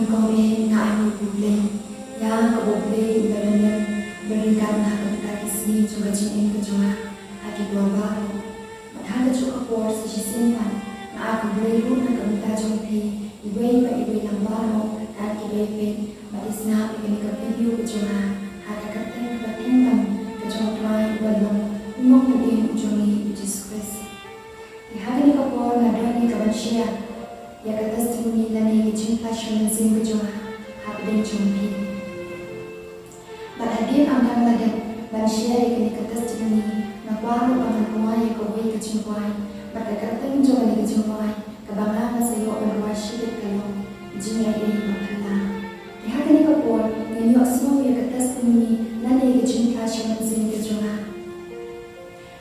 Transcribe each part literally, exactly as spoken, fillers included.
Ong eh, nga ainguh ïa U Blei ïa kaba U Blei u la don lem, u la don lem ha ka bynta ki sngi jong ka jingim ka jong nga ha ki por baroh. Bad ha kajuh ka por sa shisien pat nga ai khublei ruh na ka bynta jong phi iwei pa iwei lang baroh, kat kiba ïapeit bad ïa sngap ïa kane ka video ka jong nga ha ka kyrteng kaba teng tam ka jong U Trai uba long U Nongpynim jong ngi U Jisu Khrist. Te ha kane ka por nga don ïa ka ban share ïa ka testimony lane ïa ka jingpynshai mynsiem ka jong nga hapdeng jong phi. Bad hadien ym dang la dep ban share ïa kane ka testimony, nga kwah ruh ba ngan pynwai ïa kawei ka jingkwai bad ka kyrteng jong kane ka jingkwai kaba nga nga sa ïoh ban rwai shibit ka long Jingaiei Baphylla. Te ha kane ka por ngin ïohsngew ïa ka testimony lane ïa ka jingpynshai mynsiem ka jong nga.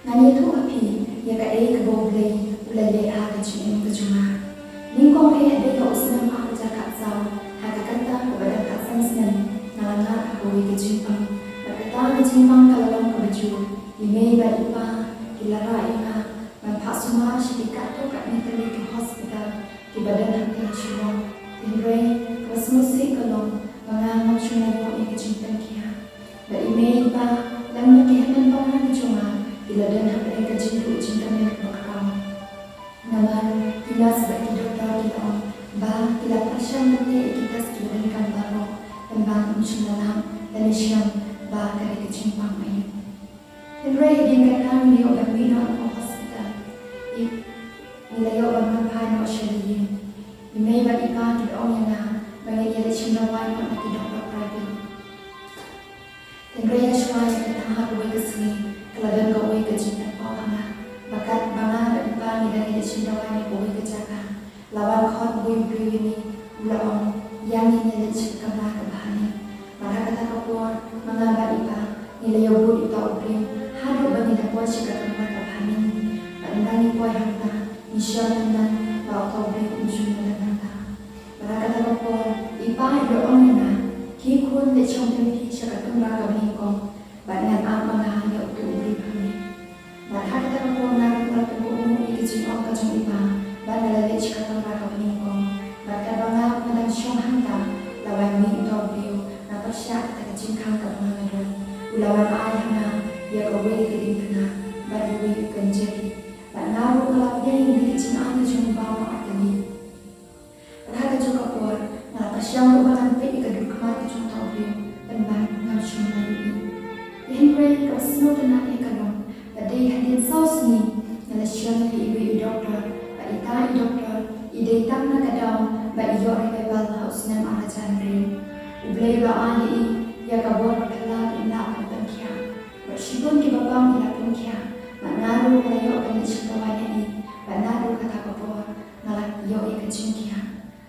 Ngan ïathuh ha phi ïa kaei kaba U Blei u la leh ha ka jingim ka jong nga. Nyngkong eh, dei ha u snem ar hajar khatsaw, ha ka rta kaba dang khatsan snem, nga la ngat ha kawei ka jingpang. Bad kata ka jingpang ka la long kaba jur. I mei bad i pa ki la rah ïa nga ban phah sumar sha ki katto katne tylli ki hospital kiba don hapdeng Shillong. Hynrei kaba sngewsih ka long ba nga ngam shym la ïoh ïa ka jingpynkhiah. Bad i mei i pa lem bad ki hynmen pynban ki jong nga ki la don hapdeng ka jingduh jingkmen kaba khraw. Namar ki nurse bad ki doktor ki la ong ba ki la pyrshang ban leh ïa ki test kiba donkam baroh, pynban ym shym la lap lane shem ba ka dei ka jingpang aïu. Hynrei hadien kata ngi la ïoh ban mih noh na ka hospital. I, ngi la ïoh ban wan phai noh sha la ïing. I mei bad i pa ki la ong ïa nga ba ngin ïaleit shim dawai noh na ki doktor private. Hynrei hashwa ïa kata, ha kawei ka sngi ka la don kawei ka jingpynpaw ha nga ba katba nga bad i pa ngi dang ïaleit shim dawai na kawei ka jaka, la wan khot uwei u briew ïa ngi, u la ong, ïa ngin ïaleit sha ka kamra kaba ha ning. Bad ha kata ka por, ma nga bad i pa ngi la ïabud ïa uta u briew haduh ba ngi la poi sha ka kamra kaba ha ning. Bad ynda ngi poi hangta, ngi shem pynban ba uta u briew um shym la don hangta. Bad ha kata ka por i pa i la ong ïa nga, khie khun, leit shong biang phi sha ka kamra kaba nyngkong bad ngan ap ma nga ïa uto u briew hangne. Bad ha kata ka por nga ruh nga la pynkohnguh ïa ka jingong ka jong i pa bad nga la leit sha ka kamra kaba nyngkong. Bad katba nga ruh nga dang shong hangta, la wan mih uta u briew na pyrshah kata ka jingkhang kaba nga nga don. U la wan ai ha nga ïa kawei ka diengphna bad uwei u kynjri. Bad nga ruh nga la pdiang ïa kine ki jingai ka jong u baroh artylli. Bad ha kajuh ka por nga la pyrshang ruh ba ngan peit ïa ka dur khmat ka jong uta u briew, pynban ngam shym la ïohi. Te hynrei kaba sngewtynnat eh ka long ba dei hadien saw sngi nga la shem ïa iwei i doktor, bad ita i doktor i dei tang na ka daw ba i ïoh revival ha u snem ar hajar hynriew. U Blei u la ai ïa i ïa ka bor ba phylla ba in lah ban pynkhiah. Bad shibun kiba bang i la pynkhiah, bad nga ruh nga la ïoh ban leit shim dawai na i, bad naduh kata ka por nga la ïoh ïa ka jingkhiah.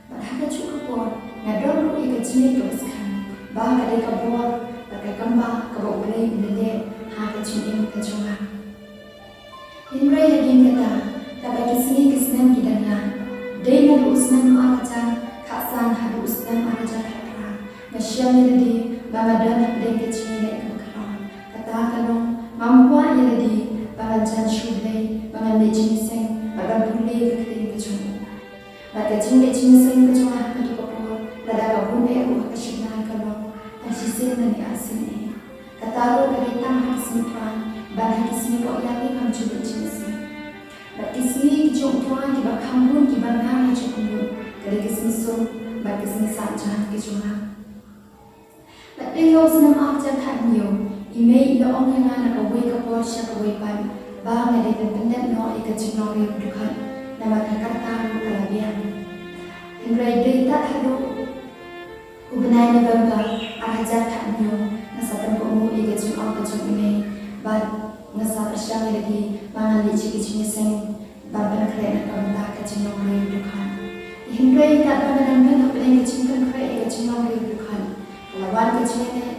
Bad ha kajuh ka por nga don ruh ïa ka jingngeit kaba skhem ba ka dei ka bor bad ka kamba kaba U Blei u la leh ha ka jingim ka jong nga. Hynrei hadien kata, katba ki sngi ki snem ki dang ïaid, dei naduh u snem ar hajar khatsan haduh u snem ar hajar khatphra, nga shem ïa lade ba nga don hapdeng ka jingïaleh kaba khraw. Kata ka long, ngam kwah ïa lade ba ngan jan shu Blei, ba ngan leit jingïaseng bad ban pule ïa ka ktien ka jong u. Bad ka jingleit jingïaseng ka jong nga ha kajuh ka por, lada ka bun eh ruh ha ka shipnai, ka long tang shisien lane arsien eh. Kata ruh ka dei tang ha ki sngi Trai, bad ha ki sngi Poh Ïaid ngam ju leit jingïaseng. Bad ki sngi ki jong U Trai kiba kham bun kiba nga nga ju pynlut, ka dei ki sngi sum bad ki sngi sah jan ki jong nga. Bad dei ha u snem ar hajar khathynñiew, i mei i la ong ïa nga na kawei ka por sha kawei pat ba nga dei ban pyndep noh ïa ka jinglongriewdukot, namar ka rta ruh ka la biang. Hynrei dei tad haduh u bnai November ar hajar khathynñiew nga sa pynkohnguh ïa ka jingong ka jong i mei bad nga sa pyrshang ïa lade ba ngan leit sha ka jingïaseng ban pynkhreh na ka bynta ka jinglongriewdukot. Hynrei katba nga dang don hapdeng ka jingpynkhreh ïa ka jinglongriewdukot, ka la wan ka jingïaleh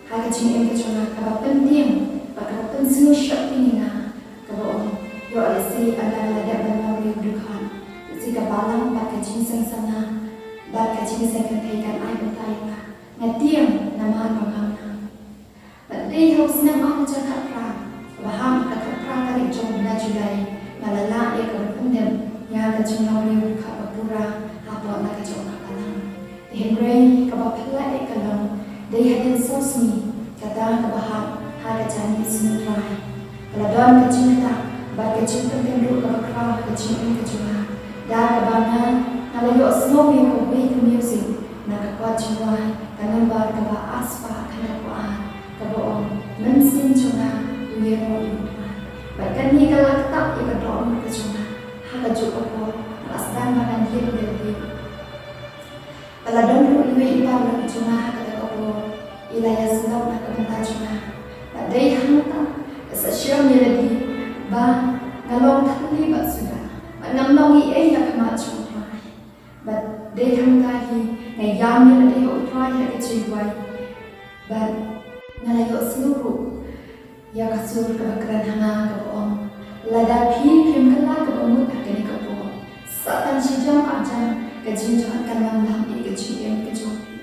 ha ka jingim ka jong nga kaba pyntieng bad kaba pynsngew sheptieng ïa nga, kaba ong, ïoh lehse ynda nga la dep ban longriewdukot, lehse ka balang bad ka jingseng samla bad ka jingseng kynthei kan ai bynta ïa nga. Nga tieng namar ba ngam nang. Bad dei ha u snem ar hajar khatphra, kaba hap ha ka khatphra tarik jong u bnai July, nga la lah ïa ka ban pyndep ïa ka jinglongriewdukot ba pura hapoh na ka jong ka balang. Hynrei kaba phylla eh ka long, dei hadien saw sngi, kata kaba hap ha ka jingïaseng U Trai, ka la don ka jingktah bad ka jingpynkynduh kaba khraw ha ka jingim ka jong nga, da kaba nga, nga la ïohsngew ïa kawei ka music na ka kot jingrwai, ka nambar kaba arspah khyndai phew ar, kaba ong, Mynsiem jong nga u ïaroh ïa U Trai. Bad kane ka la ktah ïa ka dohnud ka jong nga. Ha kajuh ka por nga la sdang ban ïeit ïa lade. Ka la don ruh iwei i paralok jong nga ha kata ka por, i la ïasyllok na ka bynta jong nga. Bad dei hangta ka sa shem ïa lade ba nga long thylli bad suda, bad ngam long ei ei ha khmat jong U Trai. Bad dei hangta hi nga ïam ïa lade ha U Trai ha ka jingduwai. Bad nga la ïohsngew ruh ïa ka sur kaba kren ha nga kaba ong, lada phi phim kylla kaba mut ha kane ka por, sa tang shi jam ar jam ka jingjynjar kan wanlam ïa ka jingim ka jong phi.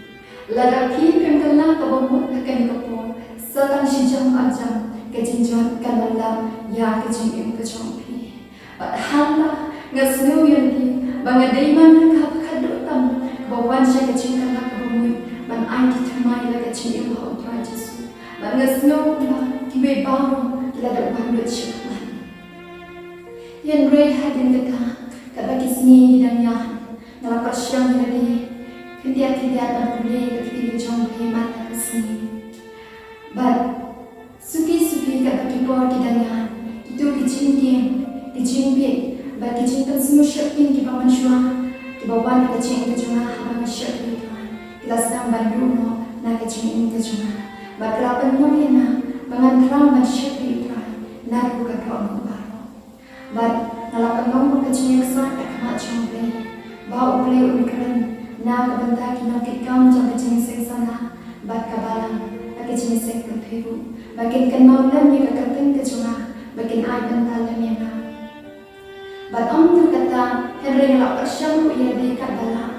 Lada phi phim kylla kaba mut ha kane ka por, sa tang shi jam ar jam ka jingjynjar kan wanlam ïa ka jingim ka jong phi. Bad hangta nga sngew ïa lade ba nga dei mano ka pyrkhat tam kaba wan sha ka jingkylla kaba mut ban aiti thymmai ïa ka jingim ha U Trai Jisu. Bad nga sngew kumba kiwei baroh ki la dep wan lut sha khmat. Hynrei hadien kata, katba ki sngi ki dang ïaid, nga la pyrshang ïa lade khyndiat khyndiat ban pule ïa ka ktien ka jong U Blei man la ka sngi. Bad suki suki katba ki por ki dang ïaid, kito ki jingtieng, ki jingbieit bad ki jingpynsngewsih kiba mynshuwa kiba wan ha ka jingim ka jong nga haba nga shakri ïa U Trai, ki la sdang ban duh noh na ka jingim ka jong nga. Bad ka la pynmong ïa nga ba ngan thrang ban shakri ïa U Trai naduh ka dohnud baroh. Bad nga la pynlong ka jingïaksai ha khmat jong U Blei ba U Blei un kren na ka bynta ki nongkitkam jong ka jingïaseng samla bad ka balang ha ka jingïaseng pyrthei ruh, ba kin kynmaw lem ïa ka kyrteng ka jong nga, ba kin ai bynta lem ïa nga. Bad ym tang kata, hynrei nga la pyrshang ruh ïa lade katba lah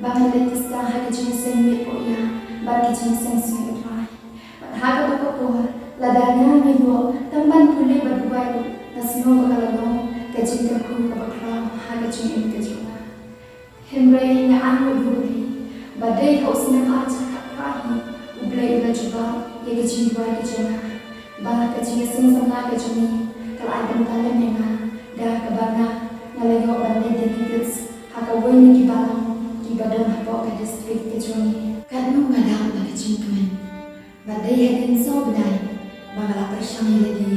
ba ngan leit tista ha ka jingïaseng miet pyrthei bad ka jingïaseng sngi U Trai. Bad ha kata ka por, lada nga nga ïoh tang ban pule bad duwai ruh, nga sngew ba ka la long ka jingkyrkhu kaba khraw ha ka jingim ka jong nga. Hynrei nga ainguh ïa U Blei ba dei ha u snem arhajar khatphra hi U Blei u la jubab ïa ka jingduwai ka jong nga, ba ka jingïaseng samla ka jong ngi ka la ai bynta lem ïa nga, da kaba nga nga la ïoh ban leit delegates ha kawei na ki balang kiba don hapoh ka district ka jong ngi. Katno nga dap na ka jingkmen. Bad dei hadien saw bnai ba nga la pyrshang ïa lade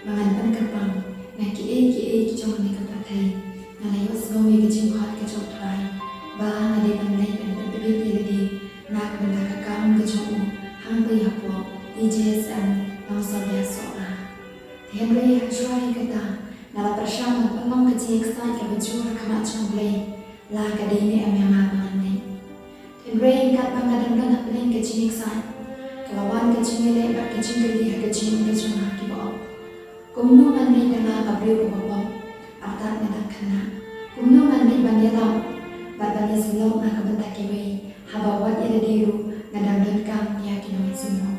ba ngan pynkyrpang na kiei kiei ki jong kane ka pyrthei. Nga la ïohsngew ïa ka jingkhot ka jong U Trai ba nga dei ban leit ban pyntbit ïa lade na ka bynta ka kam ka jong u hangtei hapoh T J S M Nongsalia Sohra. Hynrei ha shuwa hi kata, nga la pyrshang ban pynlong ka jingïaksai kaba jur ha khmat jong U Blei, la ka dei ne em ïa nga ba ngan leit. Hynrei katba nga dang don ha pdeng ka jingïaksai, ka la wan ka jingïaleh bad ka jingkylli ha ka jingim ka jong nga kiba ong, kumno ngan leit da nga ka briew kaba pop, artat nga dang khynnah? Kumno ngan leit ban ïalap bad ban ïasyllok na ka bynta kiwei haba wat ïa lade ruh nga dang donkam ïa ki nongïasyllok?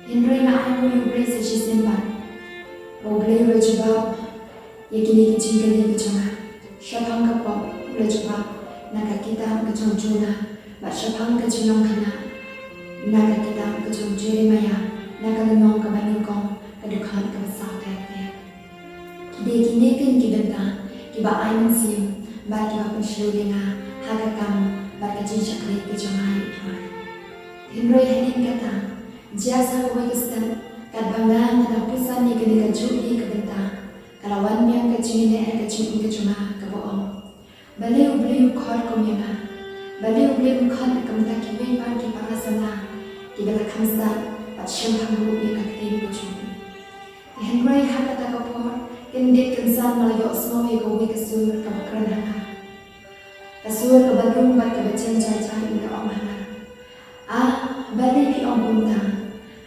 Hynrei nga ainguh ïa U Blei sa shisien pat ba U Blei u la jubab ïa kine ki jingkylli ka jong nga. Shaphang ka pop u la jubab na ka kitab ka jong u Jonah, bad shaphang ka jinglong khynnah na ka kitab ka jong u Jeremiah, na ka lynnong kaba nyngkong, ka dkhot kaba saw ter ter. Ki dei kine keiñ ki bynta kiba ai mynsiem bad kiba pynshlur ïa nga ha ka kam bad ka jingshakri ka jong nga ïa U Trai. Hynrei hadien kata, jia sa kawei ka step, katba nga nga dang pyrshang ïa kane kajuh hi ka bynta, ka la wan biang ka jingïaleh ha ka jingim ka jong nga kaba ong, balei U Blei u khot kum ïa nga? Balei U Blei u khot na ka bynta kiwei pat ki para samla kiba la kham stad bad shemphang ruh ïa ka ktien ka jong u? Hynrei ha kata ka por, kyndit kynsan nga la ïohsngew ïa kawei ka sur kaba kren ha nga. Ka sur kaba lung bad kaba jem jai jai u la ong ha nga, ah, balei phi ong kumta?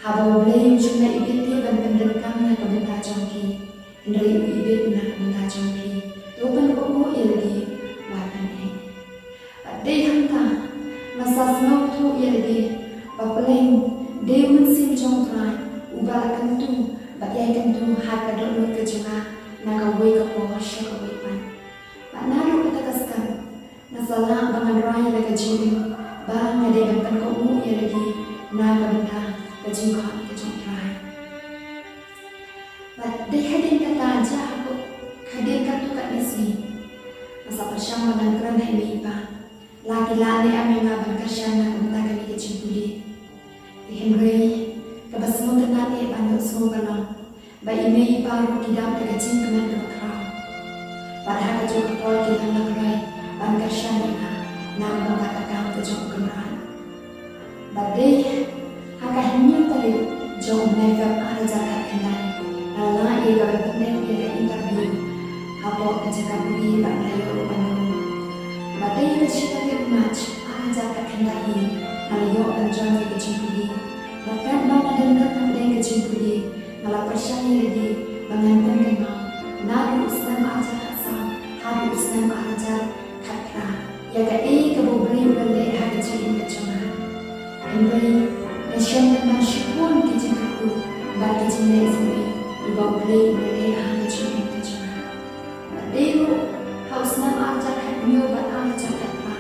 Haba U Blei um shym la ibit ïa u ban pyndonkam na ka bynta jong phi, hynrei u ibit na ka bynta jong phi. To pynkohnguh ïa lade, wat ban ïeit. Bad dei hangta, nga sa sngewthuh ïa lade ba pleng dei u Mynsiem jong U Trai uba la kyntu bad ïai kyntu ha ka dohnud ka jong nga na kawei ka por sha kawei pat. Bad naduh kata ka step, nga sa lah ban rai ïa la ka jingim Ba nga dei ban pynkohnguh ïa lade na ka bynta ka jingkhot ka jong U Trai. Bad dei hadien kata, jia haduh hadien katto katne sngi, nga sa pyrshang ba ngan kren ha i mei i pa. La ki lah ne em ïa nga ban kyrshan na ka bynta kane ka jingpule. Te hynrei kaba sngewtynnat eh ban ïohsngew ka long ba i mei i pa ruh ki dap da ka jingkmen kaba khraw. Bad ha kajuh ka por ki nang lehkai ban kyrshan ïa nga na ka bynta ka kam ka jong u kynrad. Bad dei ha ka hynñiew tarik jong u bnai Feb ar hajar khatkhyndai, nga la lah ïa ka ban pyndep ïa ka interview hapoh ka jaka pule bad nga la ïoh ruh ban rung. Bad dei ha ka shi tarik March ar hajar khatkhyndai hi nga la ïoh ban join ïa ka jingpule. Bad katba nga dang don hapdeng ka jingpule, nga la pyrshang ïa lade ba ngan pynkynmaw naduh u snem ar hajar khatsaw haduh u snem ar hajar khatphra ïa kaei kaba U Blei u la leh ha ka jingim ka jong nga. Hynrei nga shem tang ban shibun ki jingkyrkhu bad ki jingleh jong nga ïa ba U Blei u la leh ha ka jingim ka jong nga. Bad dei ruh ha u snem ar hajar khathynñiew bad ar hajar khatphra,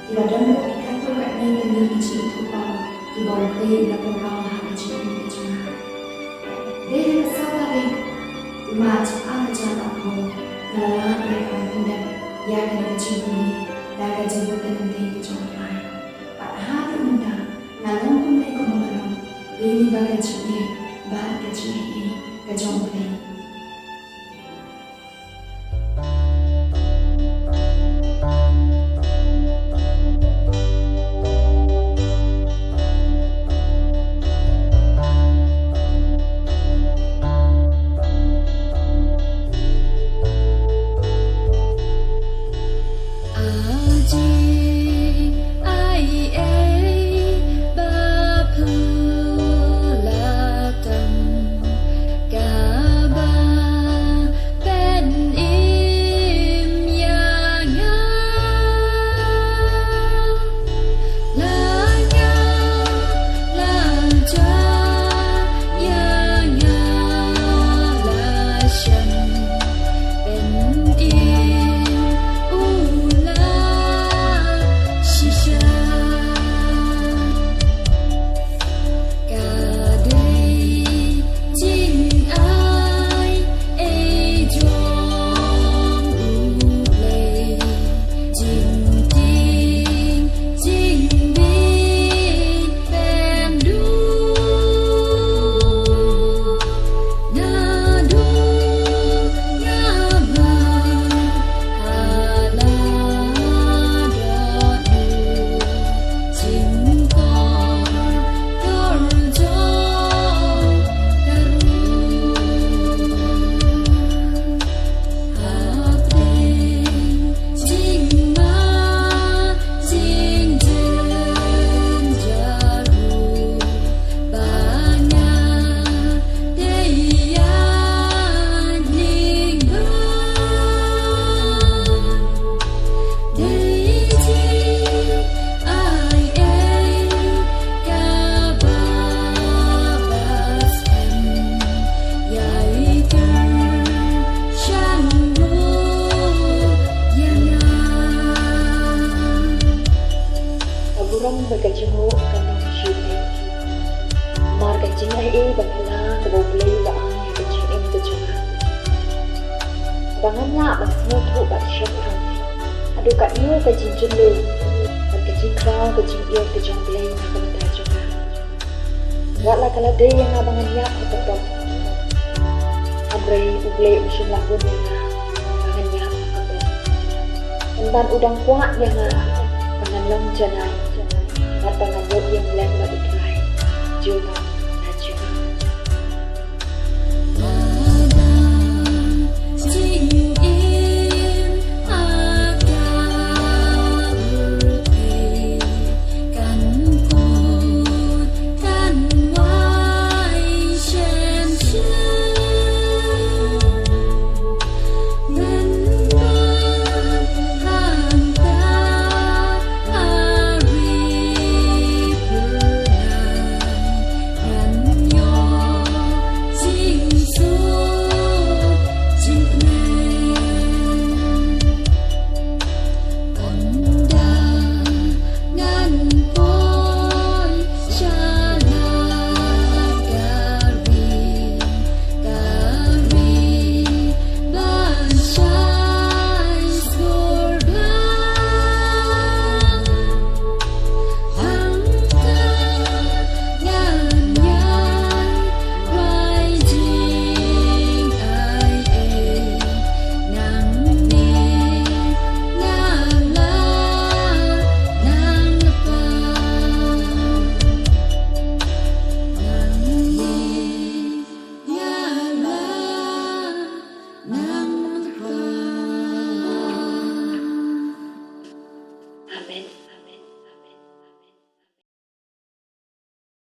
ki la don ruh ki katto katne tylli ki jingithuhpaw kiba U Blei u la pynpaw ha ka jingim ka jong nga. Dei ha ka saw tarik u March ar hajar arphew, nga la lah ïa ka ban pyndep ïa kane ka jingpule da ka jingpyntip ka jong U Trai. Bad haduh mynta nga long kumne kumba nga long, dei lyngba ka jingïeit bad ka jingïeit ka jong U Blei. Ka burom bad ka jingïeit kan long shisha. Namar ka jingaiei bapura kaba U Blei u la ai ha ka jingim ka jong nga, ba ngan lah ban sngewthuh bad shemphang haduh katno ka jingjylliew bad ka jingkhraw ka jingïeit ka jong U Blei na ka bynta jong nga. Wat la ka la dei ïa nga ba ngan ïap ha ka pop, hynrei U Blei um shym la hun ïa nga ba ngan ïap ha ka pop. Pynban u dang kwah ïa nga ba ngan long janai bad ba ngan ïoh ïeng lem bad U Trai. Jong nga.